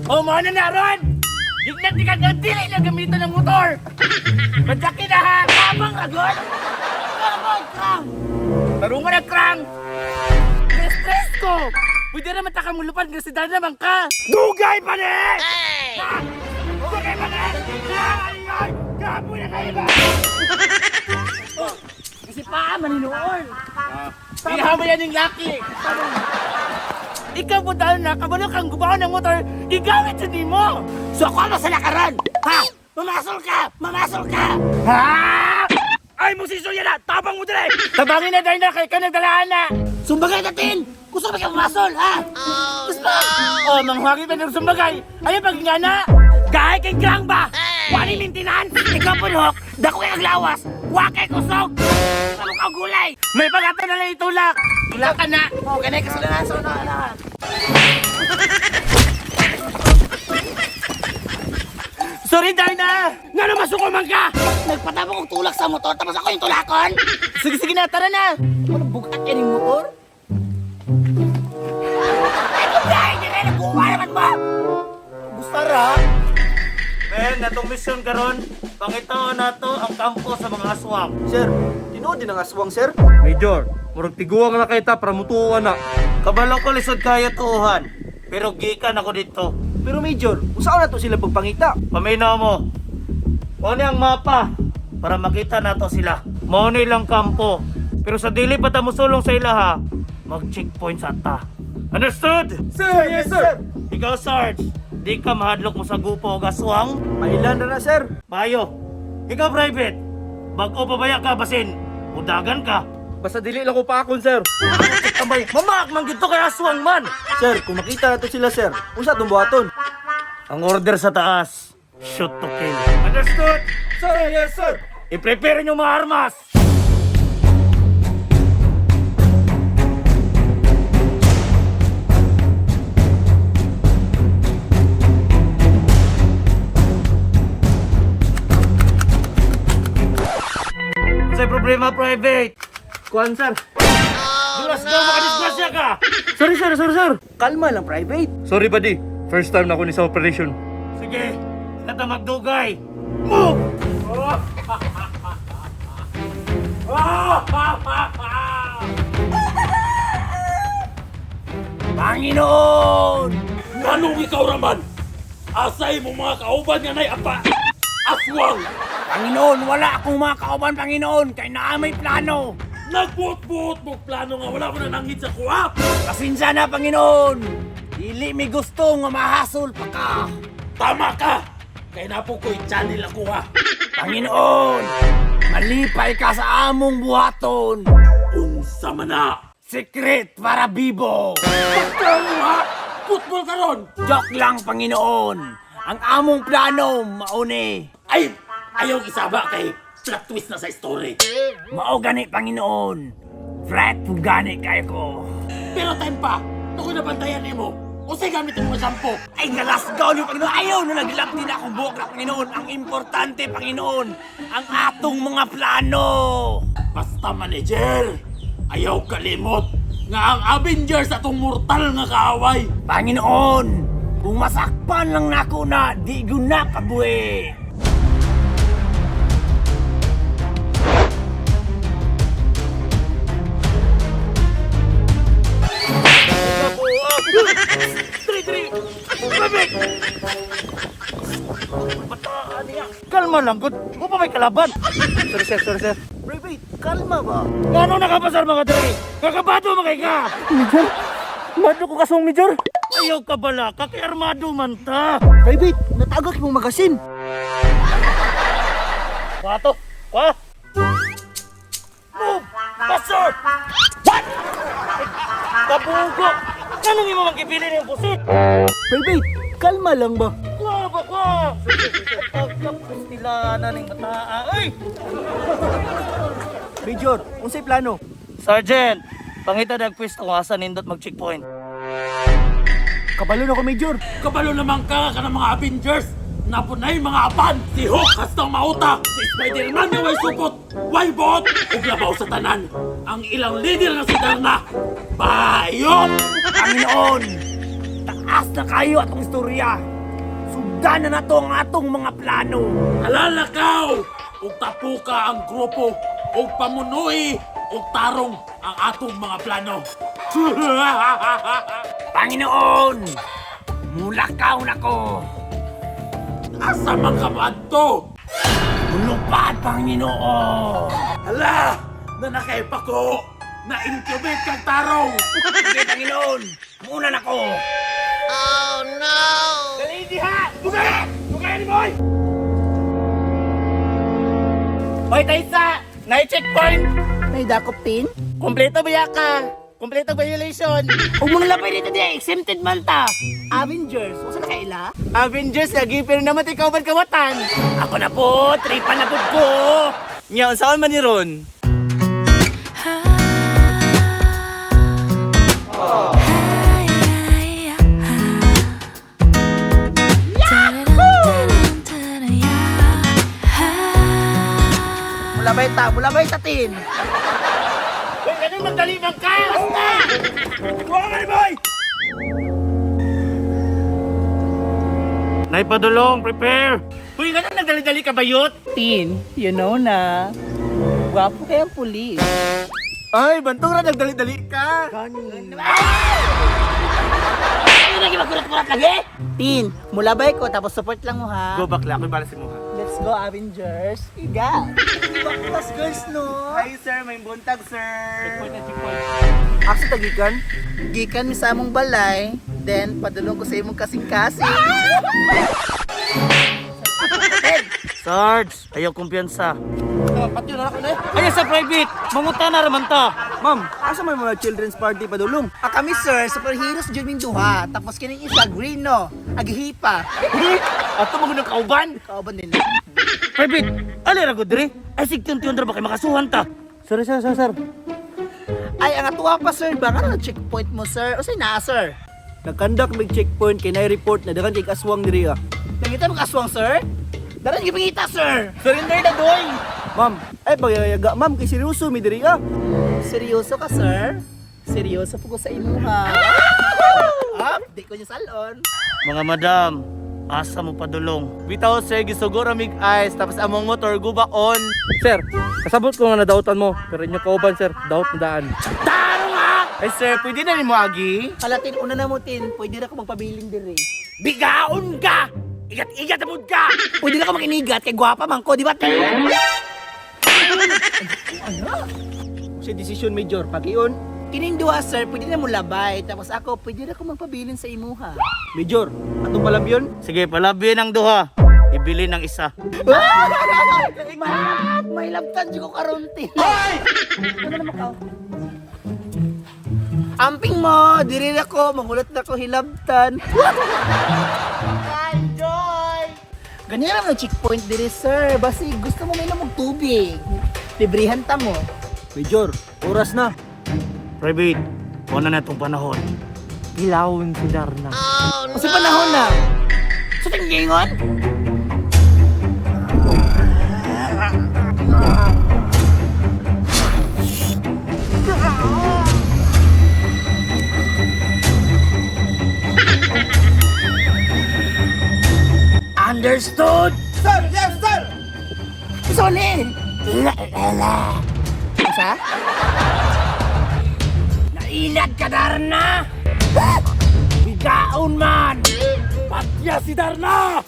O, mo na na ron! Gignan di ka nga dili na gamitan ng motor! Badyakin na ha! Tabang ragon! Karang, krang! Tarungan na krang! Stress ko! Pwede naman ta kamulupan kasi dahil naman ka! Dugay pa ni! Ha? Dugay pa ni! Ha? Ay, ay! Kapoy na kayo ba? Oh, kasi paa maninoon. Ihaw mo yan yung laki. Ikaw po dahil na kabalo kang gubaw ng motor, gigamit sa mo. So ako ang masalakaran. Ha? Mamasol ka! Mamasol ka! Ha? Ay, musiso yan na! Tabang mo dire! Tabangin na dahil na kay ka nagdalaan na! Sumbagay natin! Gusto ba ka mamasol, ha? Oh, gusto! Oh, manghuwagi pa ng sumbagay! Ayaw pag nga na! Gahay kay Krang ba? Wali maintenance! Ikaw po, Hawk! Dako kay aglawas! Wa kay kusog! Ano ka gulay? May pag-ato na lang itulak! Tulak ka na! Oh, ganay kasalanan sa una. Sorry, Darna! Nga naman masuko man ka! Nagpatabang og tulak sa motor, tapos ako yung tulakon! Sige, sige na, tara na! Ano, bugat yan yung motor? Ay, kumbay! Hindi na nagbuwa naman mo! Gustara? Men, natong mission karon, pangitaon nato ang kampo sa mga aswang. Sir, tinuod din ang aswang, sir. Major, murag tiguang na kita para mutuo na. Kabalo ko lisod kaya tuuhan, pero gikan ako dito. Pero Major, usaon na to sila pagpangita? Paminaw mo. Mao ni ang mapa para makita nato sila. Mao ni ilang kampo. Pero sa dili pa ta mosulong sa ila ha, mag-checkpoint sa ta. Understood? Sir, yes, sir! Ikaw, Sarge, di ka mahadlok mo sa gupo o aswang. Mailan na na, sir. Mayo. Ikaw, private. Bag-o pabaya ka, basin. Udagan ka. Basta dili lang ko paakon, sir. Kamay, mamak, manggito kay aswang man. Sir, kung makita na to sila, sir, unsa atong buhaton? Ang order sa taas, shoot to kill. Understood? Sir, yes, sir! I-prepare niyo mga armas! Sa problema, private! Kuan, sir. Dulas ka, makadisgrasya ka! Sorry, sir, sorry, sir. Kalma lang, private. Sorry buddy, first time na ako ni sa operation. Sige, kata magdugay! Move! Panginoon! Nganong ikaw raman? Asay mo mga kauban nga nay apa? Aswang! Panginoon, wala akong mga kauban, Panginoon, kay naa may plano. Nagbuot-buot mo plano nga wala mo na nanghid sa kuha! Pasensya na, Panginoon. Dili mi gusto nga mahasol pa ka. Tama ka! Kay napo ko'y channel ako ha! Panginoon, malipay ka sa among buhaton. Unsa man na! Secret para bibo. Pagkano ha! Football karon! Joke lang, Panginoon. Ang among plano, mauni. Ay! Ayaw isaba kay plot twist na sa story. Mao gani, Panginoon. Fret po gani kayo ko. Pero time pa, naku nabantayan nimo. Unsay gamit mo nga shampoo? Ay, nalasgaw niyo, Panginoon. Ayaw na naglap din akong buhok na, Panginoon. Ang importante, Panginoon, ang atong mga plano. Basta manager, ayaw kalimot nga ang Avengers atong mortal nga kaaway. Panginoon, kung masakpan lang nako na, di ko na kabuhi. Kalma lang, good. Upa may kalaban. Sorry, sir, sorry, sir. Private, kalma ba? Ngano nakapasar mga diri? Kakabado mga ka! Major, madlo ko kasong, Major. Ayaw ka bala, ka kay armado man ta. Private, natagak mong magasin. Kwato, kwa. Move! Pasor! What? Kabugo! Anong imo mang gipili ng pusit? Private, kalma lang ba? Kwa ba kwa? Pagkapustila na ning bataa. Ay! Major, unsay plano? Sergeant, pangita nagpwesto kung asa nindot mag-checkpoint. Kabalo na ko, Major. Kabalo naman ka ka ng mga Avengers. Napunay mga apan. Si Hulk hastang mauta. Si Spider-Man nga way supot, way buot, ug labaw sa tanan. Ang ilang leader nga si Darna. Bayot! Panginoon, Taas na kayo atong istorya. Sugdan na nato ang atong mga plano. Alalakaw! Ug tapuka ang grupo, ug pamunui, ug tarong ang atong mga plano. Panginoon, mulakaw na ko. Asa man ka moadto? Mulupad, Panginoon. Hala! Nanakay pa ko! Na-incubate kang tarong! Sige, Panginoon, muna na ko. Oh, no! Dali diha! Bugay! Bugay ni boy! Hoy, Taysa! Na-checkpoint! May dakop tin? Kompleto ba ka? Kompleto violation! Ug mga labay dito di exempted man ta. Avengers, usa na kaila? Avengers lagi pero naman ikaw man kawatan. Ako na po, tripa na pud ko. Nya, unsaon man ni ron? Mulabay ta, mulabay ta tin. Hoy, ganun magdali man ka. Basta. Kuha ka ni boy. Naipadulong, prepare! Hoy, ganun nagdali-dali ka bayot. Tin, you know na. Gwapo kayang pulis. Ay, bantura, nagdali-dali ka. Ay, lagi magkurat-kurat lagi. Tin, mulabay ko tapos support lang mo ha. Go bakla, ako'y para sa imuha. Let's go Avengers. Iga. Baklas girls no. Hi sir, may buntag sir. Asa tagikan? Gikan mi sa among balay, then padulong ko sa imong kasing-kasing. Sarge, ayaw kumpiyansa. Ayaw sa private, manguta na raman ta. Ma'am, asa may mga children's party padulong? Ah, kami sir, superheroes jud ming duha. Tapos kining isa green no, aghipa. Ato mo ng kauban. Kauban din. Private, ali ra gud diri. Ay sigtion-tion ra ba kay makasuhan ta. Sorry sir, sir, sir. Ay, ang atuwa pa sir, ba nga checkpoint mo sir? O say naa sir? Nagkandak mig checkpoint kay nay report na daghan kay aswang diri ah. Nangita mo aswang sir? Daran gipangita sir. Surrender na doy. Ma'am, ay pagyayaga ma'am kay seryoso mi diri ah. Seryoso ka sir? Seryoso po ko sa imuha. Ah, di ko niya salon. Mga madam, asa mo padulong. Bitaw sir, gisugor amig ice tapos among motor guba on. Sir, kasabot ko nga nadautan mo, pero inyo kauban sir, daot na daan. Tarong ha. Ay sir, pwede na nimo agi. Palatin una na mo tin, pwede na ko magpabilin diri. Bigaon ka. Igat-igat na pud ka. Pwede na ko makinigat kay gwapa man ko, di ba? Tin? Sa decision major pagion. Kining duha sir, pwede na mo labay. Tapos ako, pwede na ko magpabilin sa imuha. Major, atong palabyon. Sige, palabi ng duha. Ibili ng isa. Ma, may labtan jud ko karon tin. Hoy! Ano naman ka? Amping mo, diri na ko, mangulat na ko hilabtan. Enjoy. Ganyan lang ang checkpoint diri sir. Basi gusto mo may og tubig. Librihan ta mo. Major, oras na. Private, wala na itong panahon. Ilawon si Darna. Kasi panahon na. Sa tinggingon? Understood. Sir, yes, sir! Soli! La, la, la. Sa? Nailad ka Darna. Bigaon man. Patya si Darna!